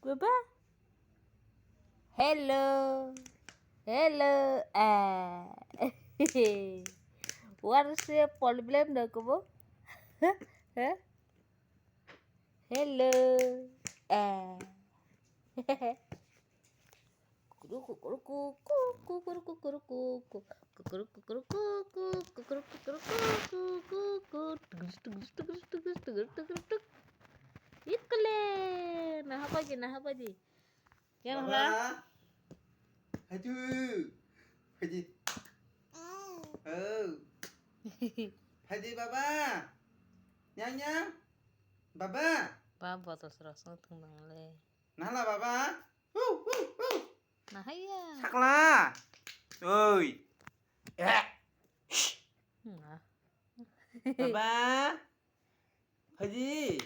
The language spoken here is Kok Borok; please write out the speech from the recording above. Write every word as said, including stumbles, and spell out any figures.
Baba. Hello. Hello. Ah. What is your problem, Nakubo? Huh? Hello. Ah. Kukuruku, kukuruku, kukuruku, kukuruku, kukuruku, kukuruku, kukuruku, kukuruku, tugus, tugus, tugus, tugus, tugus, tugus, tuk. Ikle, naha paji, naha paji. Yang Baba. Hla? Haju. Haji. Oh. Haji Baba. Nyang nyang. Baba. Baba to srasong thung nang le. Nahla Baba. Hu, hu, hu. Nahaya. Sakla. Oi. Eh. Nah. Baba. Haji.